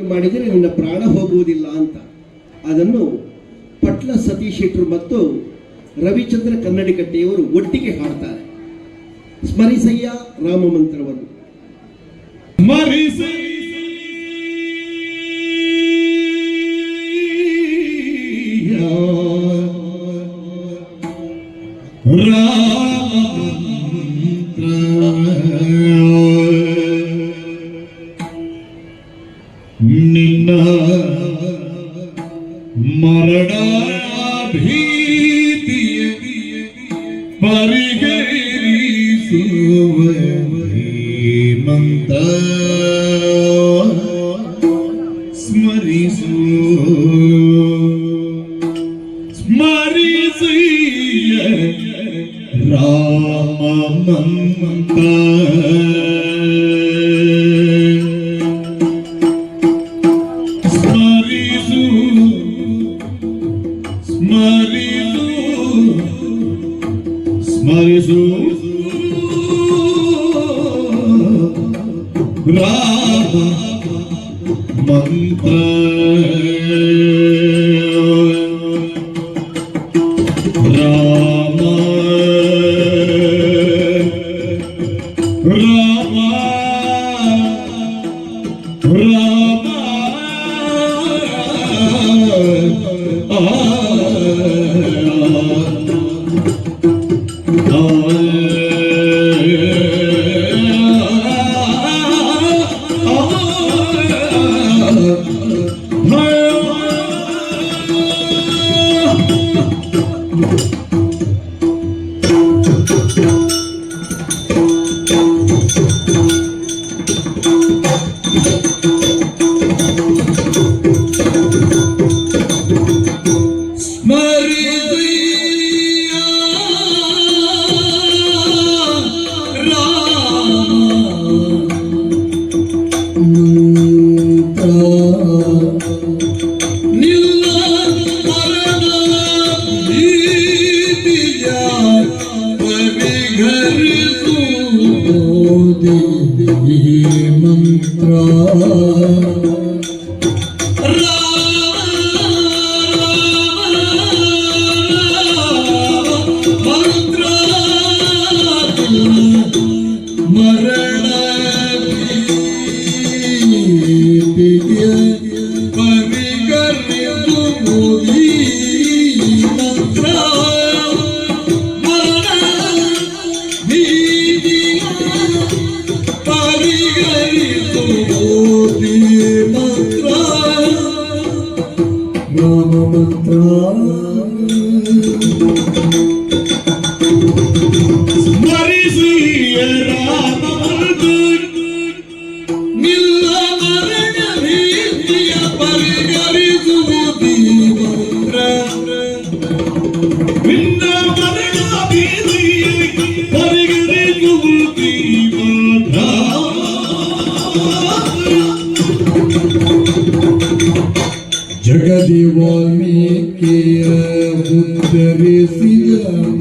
ಮಾಡಿದರೆ ನಿನ್ನ ಪ್ರಾಣ ಹೋಗುವುದಿಲ್ಲ ಅಂತ. ಅದನ್ನು ಪಟ್ಲ ಸತೀಶ್ ಶೆಟ್ಟರು ಮತ್ತು ರವಿಚಂದ್ರ ಕನ್ನಡಿಕಟ್ಟೆಯವರು ಒಟ್ಟಿಗೆ ಹಾಡ್ತಾರೆ ಸ್ಮರಿಸಯ್ಯ ರಾಮ ಮಂತ್ರವನ್ನು. ಸ್ಮರಿಸಯ್ಯ ರಾಮ ಮಂತ್ರ, ನಿನ್ನ ಮರಣ ಭೀತಿಯ ಪರಿಗರಿಸುವ ಮಂತ್ರ ಸ್ಮರಿಸು. ಸ್ಮರಿಸಿಯ ರಾಮ ಮಂತ್ರ. ಸ್ಮರಿಸು, ಸ್ಮರಿಸು, ಸ್ಮರಿಸು ರಾಮ ಮಂತ್ರ. ರಾಮ ರಾಮ ರಾಮ. ಸ್ಮರಿಸಯ್ಯ ರಾಮ ಮಂತ್ರ, ನಿನ್ನ ಮರಣ ಭೀತಿಯ ಪರಿಹರಿಸುವುದೇ ಮಂತ್ರ. ರಾಮ ರಾಮ ಮಂತ್ರ, ಮರಣ ಭೀತಿಯ ಪರಿಗರಿಸುವುದೀ ಮಂತ್ರ. ಮರಣ ಭೀತಿಯ ಪರಿಗರಿಸುವುದೀ ಮಂತ್ರ, ರಾಮ ಮಂತ್ರ. ಸ್ಮರಿಸಿಯ ರಾಮ ಮಂತ್ರ, ನಿನ್ನ ಮರಣ ಭೀತಿಯ ಪರಿಗರಿಸುವುದೀ ಮಂತ್ರ. ನಿನ್ನ ಮರಣ ಭೀತಿಯ ಪರಿಗರಿಸುವುದೀ ಮಂತ್ರ. ಜಗದಿ ವಾಲ್ಮೀಕಿಯ ಉದ್ಧರಿಸಿದ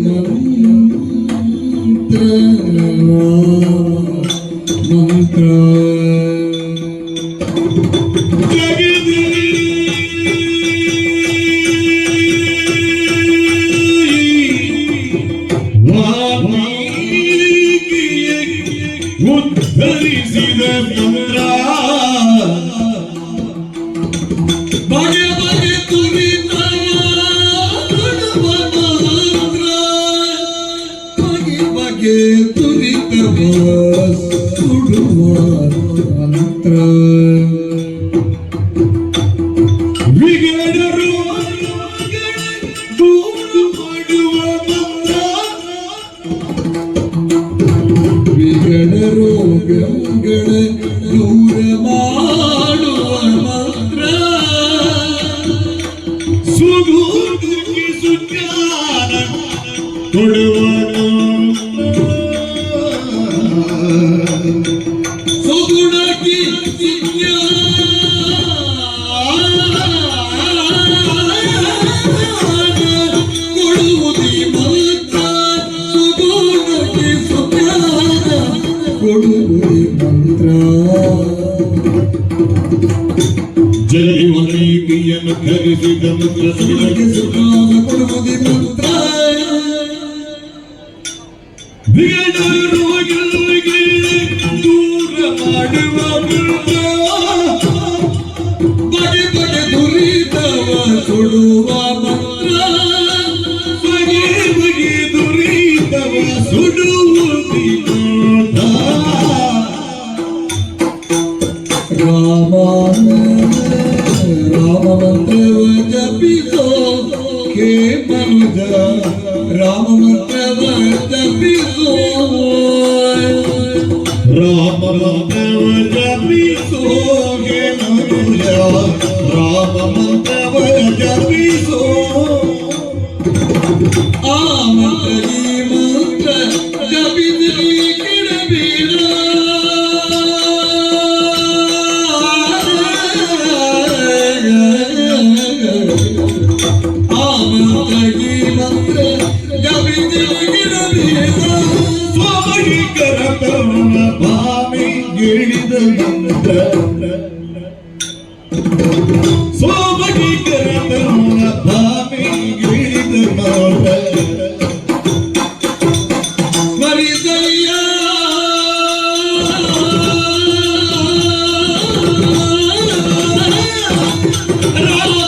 ಮಂತ್ರ, ಮಂತ್ರ. ಜಗದಿ ವಾಲ್ಮೀಕಿಯ ಉದ್ಧರಿಸಿದ ಮಂತ್ರ. ಬಗೆ ಬಗೆ ತುರಿತವ ಸುಡುವ ಮಂತ್ರ. ಬಗೆ ಬಗೆ ತುರಿತವ ಸುಡುವ ಮಂತ್ರ. ವಿಗಡರು ದೂರ ಮಾಡುವ ಮಂತ್ರ. ವಿಗಡ ರೋಗಗಳ ದೂರ ಮಾಡುವ ಮಂತ್ರ. ಸುಗುಣಕ್ಕೆ ಸುಜ್ಞಾನ ಕೊಡುವ ಮಂತ್ರ. ಸುಗುಣಕ್ಕೆ ಜಗದಿವ ನೀತಿಯನ್ನು ಧರಿಸಿದ ಮಂತ್ರ. ಸುಖಕ್ಕೆ ಸುಖಾನ ಕೊಡುವುದಿ ಮಂತ್ರ. ವಿಗಡ ರೋಗಗಳಿಗೆ ದೂರ ಮಾಡುವ ಮಂತ್ರ. ಬಗೆ ಬಗೆ ದುರಿತವ ಸುಡುವ ಮಂತ್ರ. ಬಗೆ ಬಗೆ ದುರಿತವ ಸುಡುವುದಿ ಮಂತ್ರ. ರಾಮ ರಾಮ ಮಂತ್ರವ ಜಪಿಸೋ ಹೇ ಮನುಜ, ರಾಮ ಮಂತ್ರವ ಜಪಿಸೋ. ರಾಮ ಮಂತ್ರವ ಜಪಿಸೋ ಹೇ ಮನುಜ, ರಾಮ ಮಂತ್ರವ ಜಪಿಸೋ. ಆ ಮಂತ್ರ ಈ ಮಂತ್ರ ಜಪಿಸಲಿ ಕೆಡಬೇಡ. ಆ ಮಂತ್ರ ಈ ಮಂತ್ರ ಜಪಿಸಲಿ ಕೆಡಬೇಡ. ಸ್ವಾಮಿ ಕರತರುಣ ಭಾಮಿ ಹೇಳಿದ ಮಂತ್ರ, ಸ್ವಾಮಿ ಕರತರುಣ ಭಾಮಿ ಹೇಳಿದ ಮಂತ್ರ. ಸ್ಮರಿಸಯ್ಯ ರಾಮ.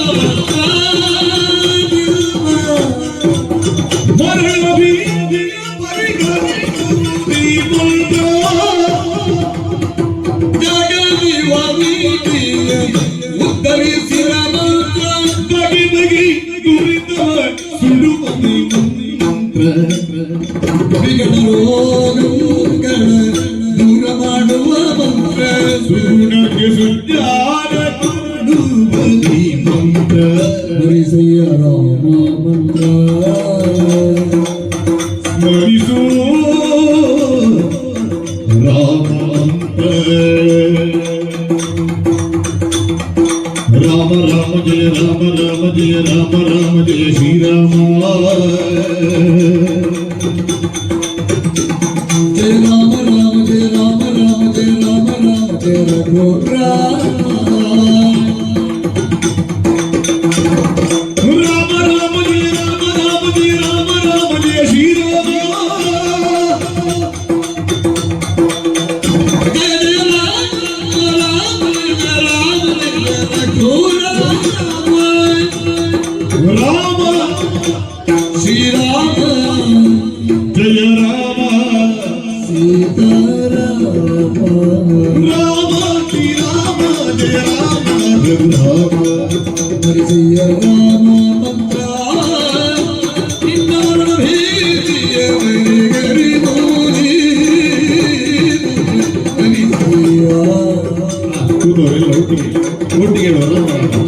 ಮರಣ ಭೀತಿಯ ಪರಿಗಣಿಸುತ್ತಿ ಮಂತ್ರ. ಜಗದಿವ ನೀತಿಯ ಉದ್ಧರಿಸಿದ ಮಂತ್ರ. ಬಗೆ ಬಗೆ ದುರಿತವ ಸುಡುವದಿ ಮಂತ್ರ. ವಿಗಡ ರೋಗಗಳ ದೂರ ಮಾಡುವ ಮಂತ್ರ. ಸುಗುಣಕ್ಕೆ ಸುಜ್ಞಾನ ಕೊಡುವದಿ ಮಂತ್ರ. ಸ್ಮರಿಸಯ್ಯ ರಾಮ ಮಂತ್ರ. ಸ್ಮರಿಸು ರಾಮ ಮಂತ್ರ. ರಾಮ ರಾಮ ಜಯ ರಾಮ ರಾಮ ಜಯ ರಾಮ ರಾಮ ಜಯ ಶ್ರೀರಾಮ. ಜಯ ರಾಮ ರಾಮ ಜಯ ರಾಮ ರಾಮ ಜಯ ರಾಮ ರಾಮ ಜಯ ರಘುರಾಮ. ರಾಮ ರಾಮ ಜಯ ರಾಮ ರಾಮ ಜಯ ರಾಮ ರಾಮ ಜಯ ಶ್ರೀರಾಮ. ಜಯ ಜಯ ರಾಮ ರಾಮ ಜಯ ರಾಮ ಜಯ ರಘುರಾಮ. ರಾಮ. ಶ್ರೀರಾಮ. ಜಯ ರಾಮ. ಸೀತಾರಾಮ. ರಾಮ ಶ್ರೀರಾಮ ಜಯ ರಾಮ ರಘುರಾಮ. ಸ್ಮರಿಸಯ್ಯ ರಾಮ ಮಂತ್ರ, ನಿನ್ನ ಮರಣ ಭೀತಿಯ ಪರಿಹರಿಸುವುದೇ. ಸ್ಮರಿಸಯ್ಯ. ಕೂತವರೆಲ್ಲ ಒಟ್ಟಿಗೆ ಒಟ್ಟಿಗೆ ಹೇಳುವ ರಾಮ ರಾಮ.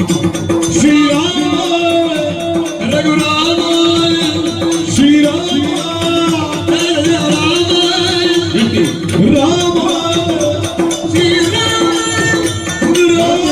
ಶ್ರೀರಾಮ. ರಘುರಾಮ. ಶ್ರೀರಾಮ. ಜಯ ಜಯ ರಾಮ. ಗಟ್ಟಿ. ರಾಮ. ಶ್ರೀರಾಮ. ರಾಮ.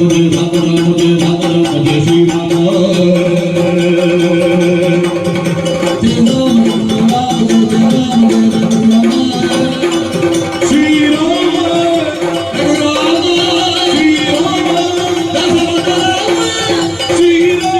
ಬರುಣಿಗೆ ರಾಮ ರಾಮ ರಾಮ ರಾಮ. ರಾಮ ರಾಮ ಜಯ ರಾಮ ರಾಮ ಜಯ ರಾಮ ರಾಮ ಜಯ ಶ್ರೀರಾಮ. ಶ್ರೀರಾಮ ಶ್ರೀರಾಮ ಶ್ರೀರಾಮ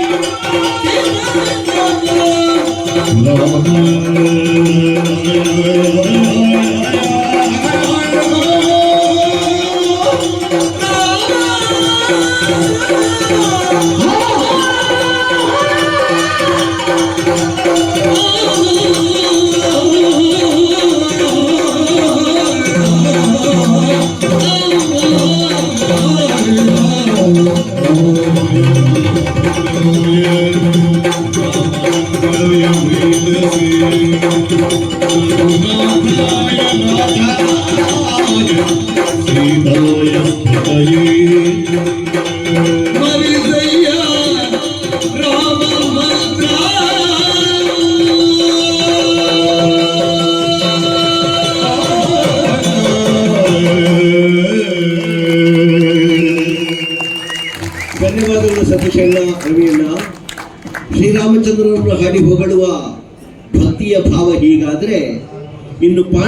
ರಾಮ. ರಘುನಾಥಾಯ ನಾಥಾಯ ಸೀತಾಯ ಪತಯೇ. ಮರಿಸಯ್ಯ ರಾಮ ಮಂತ್ರ. ಧನ್ಯವಾದಗಳು ಸತೀಶಣ್ಣ, ರವಿಯಣ್ಣ. ಶ್ರೀರಾಮಚಂದ್ರನನ್ನು ಹಾಡಿ ಹೊಗಳುವ ಭಕ್ತಿಯ ಭಾವ ಹೀಗಾದ್ರೆ, ಇನ್ನು ಪಾ